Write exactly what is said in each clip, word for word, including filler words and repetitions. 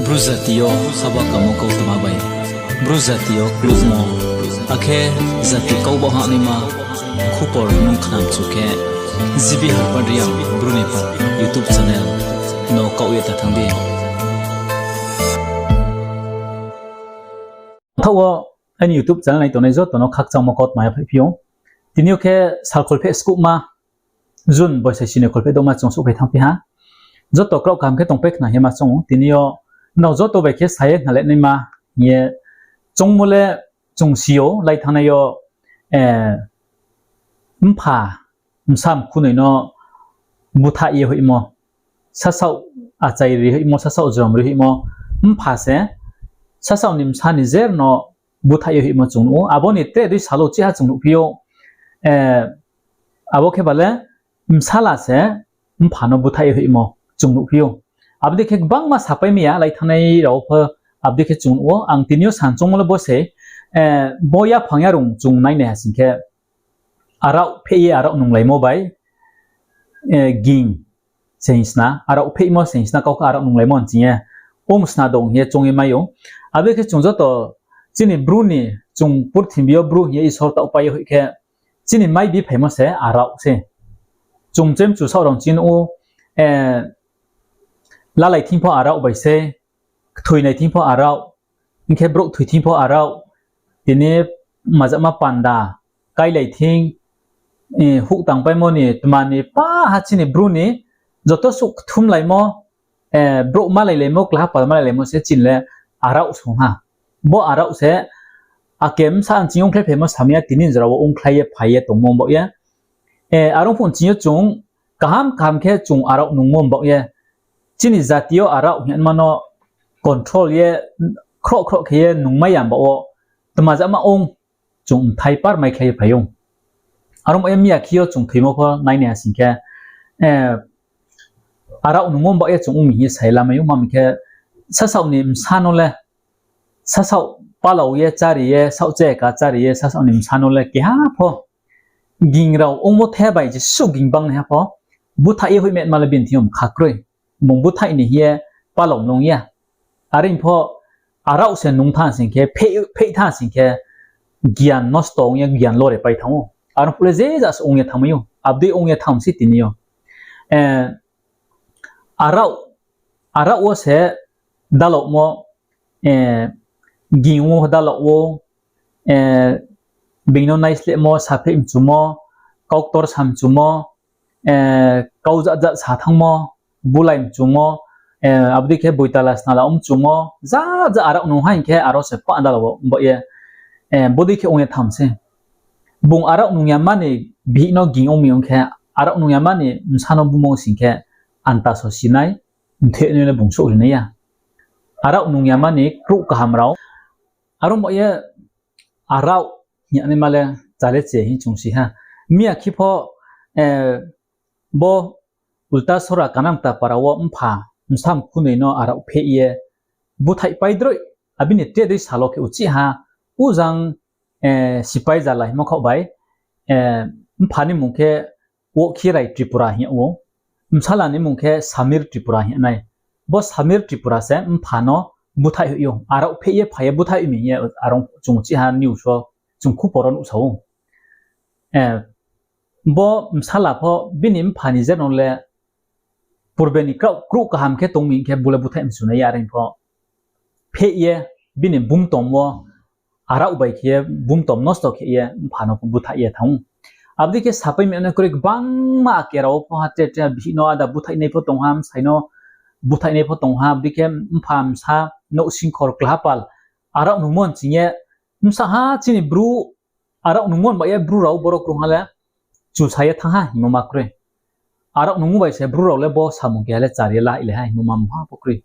Bru jati yo haba kamo kautma bai Bru jati yo klubmo, akhe jati kau baoh hahnaima khupor nung khnamchu khe, G B Harpad Reang Bru ni pal YouTube channel no kaoh ye ta thanng di. Thaoh wo aini YouTube channel nai tongnai joto no khakchangmo kautma yaphaihphi ou. Tini yo khe sal kholpheh skuhma, June boisai sini kholpheh douhma chung souhphai thanngphi ha. Joto kraoh kaham khe tongpai khna hing ye ma choung ou. Tini yo nrao joto bai khe sa ye khnalai naima hing ye choungmo le chung si ou, lai thanngnai yo, mpha bsa mkhunoi no búthaih ye hoihmo, sasaoh achai ri hoihmo, sasaoh jrom ri hoihmo, mpha se sasaoh ni bsa ni jer no búthaih ye hoihmo chung nuh ou. Abo ni tre dei sal wo chiha chung nuhphi ou, abo khe ba le bsala se mpha no búthaih ye hoihmo chung nuhphi ou. Abo dei khe gbangma sapai mai ya, lai thanngnai rao pho abo dei khe chung nuh ou. Ang tini yo san choungmo le bo se, bo yaphang yarung chung nainai ha sing khe, arao pheh ye arao nunglaimo bai, ging se hing sna, arao phehmo se hing sna, kau khe arao nunglaimo hing ye, ong sna dong hing ye choung ye mai ou. Abo dei khe chung joto chini Bru ni, chung purthimbi yo Bru hing ye Isor taohpai ye hoih khe, chini mai biphaimo se arao se. Chung chem chu saoh rao chini ou, lalai thing pho arao bai se, kthoinai thing pho arao, hing khe brouh thoi thing pho arao, tini majama panda, kailai thing, houh tangpaimo ni tma ni pa ha chini Bru ni joto suh kthumlaimo, brouh malailaimo, klaha pal malailaimo se chini le arao song ha. Bo arao se ake bsa nching yo ongkhlai phaimo samai ya, tini jora wo ongkhlai ye phai ye tongmo baoh ye. Are ong phuh nching yo chung kaham kaham khe chung arao nungmo baoh ye, chini jati yo arao hingma no control ye, khroh khroh khe ye nungmai ya baoh wo, tma jama ong, chung mthai par maikhlai ye phai ou. Are ong baoh ye miyakhe yo chung thoimo pho nainai ha sing khe, arao nungmo baoh ye chung ong mi hing ye sa ye lamai ou, ma mi khe sasaoh ni bsa no le, sasaoh palao ye chári ye, saoh cheka chári ye, sasaoh ni bsa no le keha pho ging rao ongmo the bai jesuh ging bangnaiha pho, búthaih ye hoihma le bini thing yo mkha kroi. Bung búthaih ni hing ye palao mlung ya. Are pho arao se nung thanng sing khe, pheh thanng sing khe, gian nosto ong ye gian lore pai thanng ou. Are phuh le je ja se ong ye thanngmai ou, abo dei ong ye thanng mi se tini yo. Arao, arao wo se dalaomo, ging wo dalaoh wo, being no naislehmo, sapheh mchumo, kauktor sa mchumo, kau jat jat sa thanngmo, bulai mchumo, abo dei khe boitala snala ong mchumo, jat jat arao nung ha hing khe aro se pa dalaoh wo baoh ye, bodei khe ong ye thanng mi se. Bung arao nung yama ni bihih no ging ong mi ong khe, arao nung yama ni bsa no bumo sing khe, anta so si nai, mthe nai le bung souhri nai ya. Arao nung yama ni kruh kaham rao. Are ong baoh ye arao hing ye naima le chale che hing chung si ha. Miyakhe pho, bo Ultasora Kanamkta para wo mpha bsa mkhunoi no arao pheh ye búthaih pai droi, abini tre dei sal wo khe uchih ha, ujang, sipai jala hingmo khaoh bai, mpha ni mmung khe Wokhirai Tripura hing yag ou, bsala ni mmung khe Samir Tripura hing yag nai. Bo Samir Tripura se mpha no búthaih hoih ou, arao pheh ye phai ye búthaih mi hing ye arao chung uchih ha news wo chung khupor wo nuhsao ou. Bo bsala pho bini mpha ni jer no le purbe ni kraoh kruh kaham khe tong mi hing khe bo le búthaih mchu nai ya, are pho pheh ye bini bumtom wo arao bai khe ye bumtom nosto khe ye mpha no pho búthaih ye thanng ou. Abo dei khe sapai mi nai kroi, gbangma ake rao pho ha tre tre bihih no ada búthaihnai pho tong ha, bsai no búthaihnai pho tong ha, abo dei khe mpha bsa nouhsingkhor klaha pal arao nungmo nching ye, bsa ha chini Bru arao nungmo baoh ye Bru rao boro krungha le chusa ye thanng ha hingmo ma kroi. Arao nungmo bai se Bru rao le bo samung keha le chari ye la le ha hingmo ma mungha pho kroi.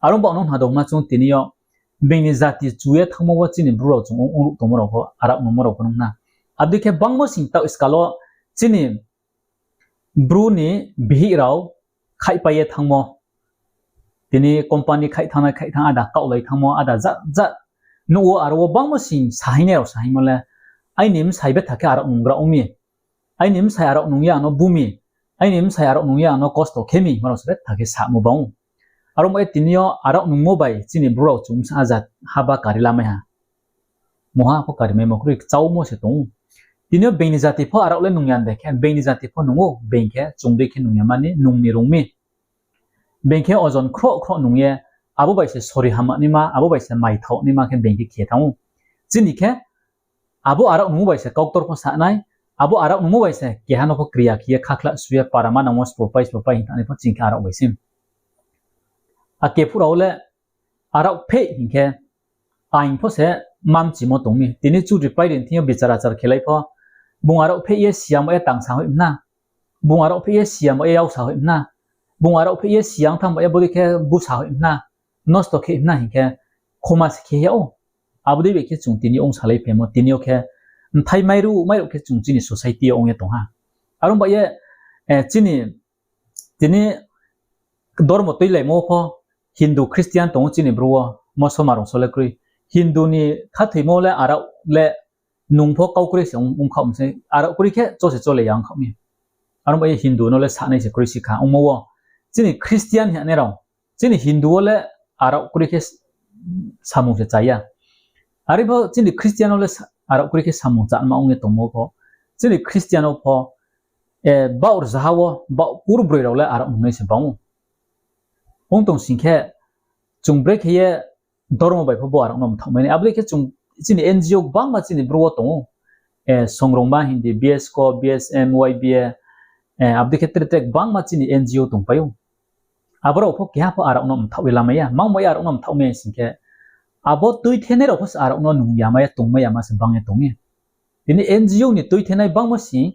Are ong baoh no hna dongma chung tini yo being ni jati chu ye thanngmo wo chini Bru rao chung ong, ongruh tongmo rao pho, arao nungmo rao pho nung hna. Abo dei khe bangmo sing taoh skal wo chini Bru ni bihih rao khaihpai ye thanngmo. Tini company khaih thanngnai, khaih thanng, ada kaohlai thanngmo, ada jat jat. Nuh wo aro wo bangmo sing sahainai rao sahaimo le, aini bsai betha khe arao nunggra ong mi. Aini bsai arao nung ye ang no bu mi. Aini bsai arao nung ye ang no kosto khe mi, hingmo rao se betha khe samo bang ou. Aro bai ye tini yo arao nungmo bai chini Bru rao chung bsa ha jat haba kari lamai ha. Mungha pho karimaimo kroi, kchaumo se tong ou. Tini yo being ni jati pho arao le nung ya de khe, being ni jati pho nung ou, being khe chung dei khe nung ya mani, nung ni rung mi. Being khe ojon khroh khroh nung ye, abo bai se sori hamya naima, abo bai se maithao naima khe being khe khe thanng ou. Chini khe, abo arao nungmo bai se kauktor pho sa nai, abo arao nungmo bai se keha no pho kriya khe ye khakhla su ye para manang wo sbo pai sbo pai hing thanng nai pho chini khe arao bai se. Ake phuh rao le arao pheh hing khe, aing pho se mamchimo tong mi. Tini chudri pairi ni thing yo bichar achar khelai pho, bung arao pheh ye siyamo ye tangsa hoih mna, bung arao pheh ye siyamo ye yausa hoih mna, bung arao pheh ye siyang thanng ba ye bodei khe busa hoih mna, nosto khe mna hing khe, khoma se khe ya ou. Abo dei bai khe chung tini ong salai phaimo, tini yo khe mthai mairuh mairuh khe chung chini society yo ong ye tong ha. Aro bai ye, chini, tini dormo tuilaimo pho Hindu, Christian tong ou chini Bru wo, moso marung so le kroi. Hindu ni khathoimo le arao le nung pho kau kroi se ong, ongkhaoh mi se, arao kroi khe cho se cho le ya ongkhaoh mi. Aro bai ye Hindu no le sanai se kroi si kha ongmo wo. Chini Christian hing ye nai rao, chini Hindu wo le arao kroi khe samung se cha ya. Are pho chini Christian wo le sa-, arao kroi khe samung chama ong ye tongmo pho. Chini Christian wo pho, baoh rzaha wo, baoh kurbroi rao le arao nungnai se bang ou. Ong tong sing khe, chung brekhe ye dormo bai pho bo arao no mthaohmai nai. Abo dei khe chung chini N G O gbangma chini Bru wo tong ou. Songrongma Hindi, B S K, B S M, Y B A, abo dei khe tre tre gbangma chini N G O tongpai ou. Abo rao pho keha pho arao no mthaoh ye lamai ya, mangmai arao no mthaohmai ya sing khe, abo tuithenai rao pho se arao no nung yama ye tongmai yama se bang ye tong mi. Tini N G O ni tuithenai bangmo sing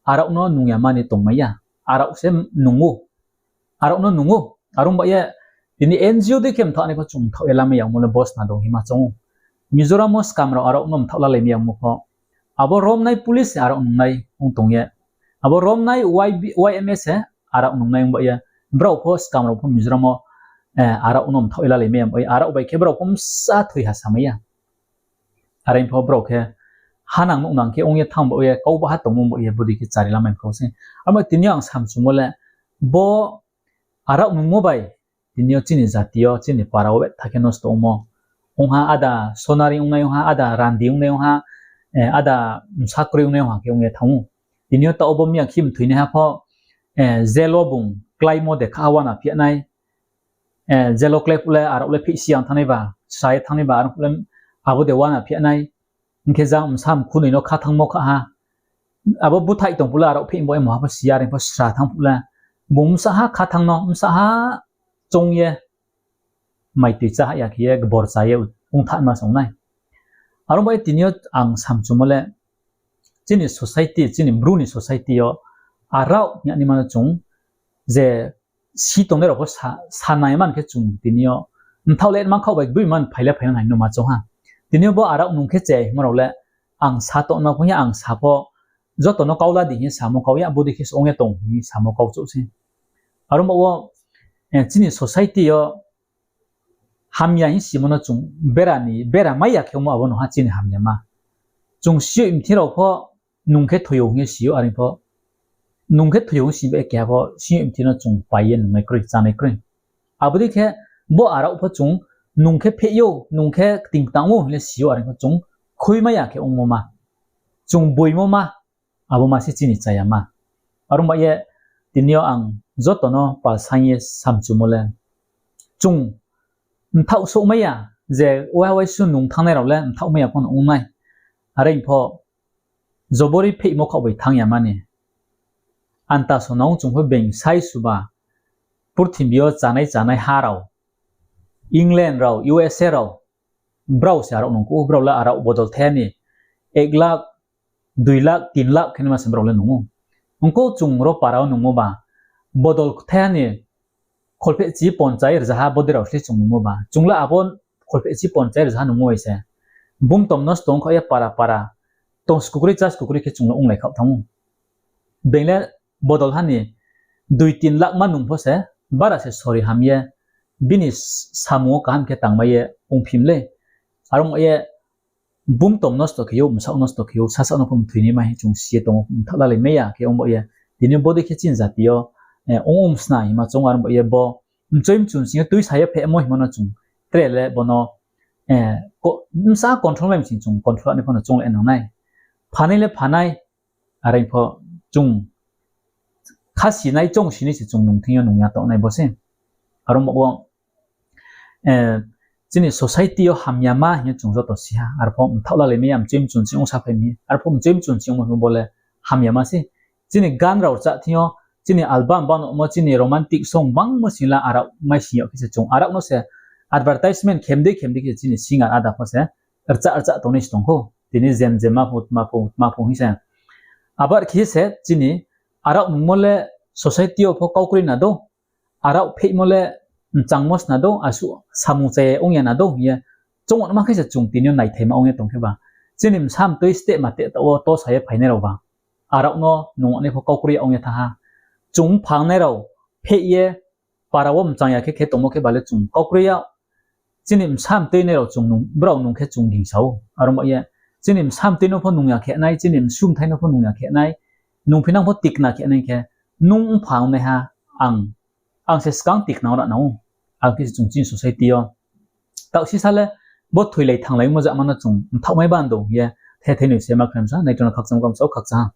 arao no nung yama ni tongmai ya, arao se nung ou. Arao no nung ou. Are ong bai ye, tini N G O dei khe mthaoh nai pho chung mthaoh ye lamai yagmo le bo sna dong hima choung ou. Mizoram wo skam rao arao no mthaoh lalai mi yagmo pho, abo romnai police se arao nungnai ong tong ye, abo romnai Y M A se arao nungnai ong bai ye, brao pho skam rao pho Mizoram wo arao no mthaoh ye lalai mai ya, arao bai khe brao pho bsa thoi ha samai ya. Are pho brao khe hanang nuhnang khe ong ye thanng ba ye, kau baha tongmo bai ye bodei khe chari lamai kau se. Abo tini yo ang samchumo le, bo arao nungmo bai tini yo chini jati yo, chini para wo betha khe nosto ongmo. Ong ha ada sonari ongnai, ong ha ada randi ongnai, ong ha ada bsa kroi ongnai, ong ha khe ong ye thanng ou. Tini yo taoh bo miya khe mthoinaiha pho, jail wo bung kláimo de kha uana phiah nai, jail wo klái phuh le arao le phihsi yang thanngnai ba, sra ye thanngnai ba, aro phuh le abo de uana phiah nai. Hing khe jang bsa mkhunoi no kha thanngmo kha ha. Abo búthaih tong phuh le arao phih bo ye mungha pho si ya, are pho sra thanng phuh le, bung bsa ha kha thanng no, bsa ha choung ye, maitoi chá ha ya khe ye, gbor chá ye ong thanngma se ong nai. Are ong bai ye tini yo ang samchumo le, chini society, chini Bru ni society yo arao hing ye naima no chung je si tongnai rao pho sa, sa nai man khe chung tini yo mthaoh le man khaoh bai gboi man phai le phai nai no ma choung ha. Tini yo bo arao nung khe chaya hingmo rao le ang sa tongno pho ya, ang sa pho joto no kau la di hing ye samo kau ya, bodei khe se ong ye tong hing ye samo kau chouh sei. Are ong ba wo, chini society yo hamya hing simo no chung bera ni, bera mai ya khe ongmo abo no ha chini hamyama. Chung siyoh mthi rao pho nung khe thoi ou hing ye si ou, are pho nung khe thoi ou hing si ba ye keha pho siyoh mthi no chung pai ye nungnai kroi, chánai kroi. Abo dei khe bo arao pho chung nung khe pheh ou, nung khe kting tang ou hing le si ou, are pho chung khuimai ya khe ongmo ma, chung boimo ma, abo ma se chini chayama. Are ong bai ye tini yo ang joto no pal saing ye samchumo le, chung mthaoh souhmai ya, je waiha waisu nung thanngnai rao le mthaohmai ya pho no ong nai. Are pho jobori phehmo khaoh bai thanng ya mani. Anta sonang chung pho being sai suba, purthimbi yo chánai chánai ha rao, England rao, U S A rao, brao se arao nung khe ou, brao le arao bodol thaiha ni ek lakh, dui lakh, tin lakh khe ni ma se brao le nung ou. Ong khe chung ro para wo nungmo ba, bodol thaiha ni kholphehchi ponchai rzaha bodei rao sle chung nungmo ba, chung le abo kholphehchi ponchai rzaha nungmo bai se bumtom nosto ong khaoh ye para para, tong skukroi chá skukroi khe chung le onglai khaoh thanng ou. Being le bodol ha ni dui tin lakh ma nung pho se, bara se sori ham ye, bini samung wo kaham khe tangmai ye ongphim le. Are ong ye bumtom nosto khe ou, bsaoh nosto khe ou, sasaoh no pho mthoinai ma hing chung si ye tong ou, mthaoh lalai mai ya khe ong ba ye. Tini yo bodei khe chini jati yo ong ong sna hingma choung, are ong ba ye bo mchoi mchu sing yo tuisa ye phehmo hingmo no chung tre le bo no bsa control mai msing chung control nai pho no choung le nang nai. Phanai le phanai, are pho chung kha sinai choung sinai se chung nung thing yo nung ya tong nai bo se. Aro bo wo chini society yo hamyama hing ye chung joto si ha, arpho mthaoh lalai mai ya, mchoi mchu sing ong saphai mi, arpho mchoi mchu sing ongmo bo le hamyama se. Chini gan rao rchah thing yo, chini album banomo, chini romantic song bangmo sing la arao mai sing yag khe se chung arao no se advertisement khe mdei khe mdei khe chini singer ada pho se rchah rchah tongnai se tong khou. Tini jem jem ma pho, tma pho, tma pho hing se. Abar khe se chini arao nungmo le society yo pho kaukroi na dou, arao phehmo le mchangmo sna dou, asuh samung chaya ong ya na dou hing ye choung ma khe se chung tini yo naithaima ong ye tong khe ba, chini bsa mtoi steh ma teh taoh wo tosa ye phainai rao ba, arao no nung nai pho kaukroi ya ong ye thanng ha. Chung mphangnai rao pheh ye para wo mchang ya khe khe tongmo khe ba le chung kaukroi ya. Chini bsa mtoi nai rao chung nung, brao nung khe chung gingsa ou. Aro ba ye chini bsa mtoi no pho nung ya khe nai, chini bsu mthai no pho nung ya khe nai, nung phinang pho tikna khe nai khe, nung mphangnaiha, ang, ang se skang tikna ong ra nang ou. Ang khe se chung chini society yo taoh sisa le bo thoilai thanglaimo jama no chung mthaohmai ban dou hing ye the the noi se ma khe msa nai tong no khakchang kamsa khakchang ha.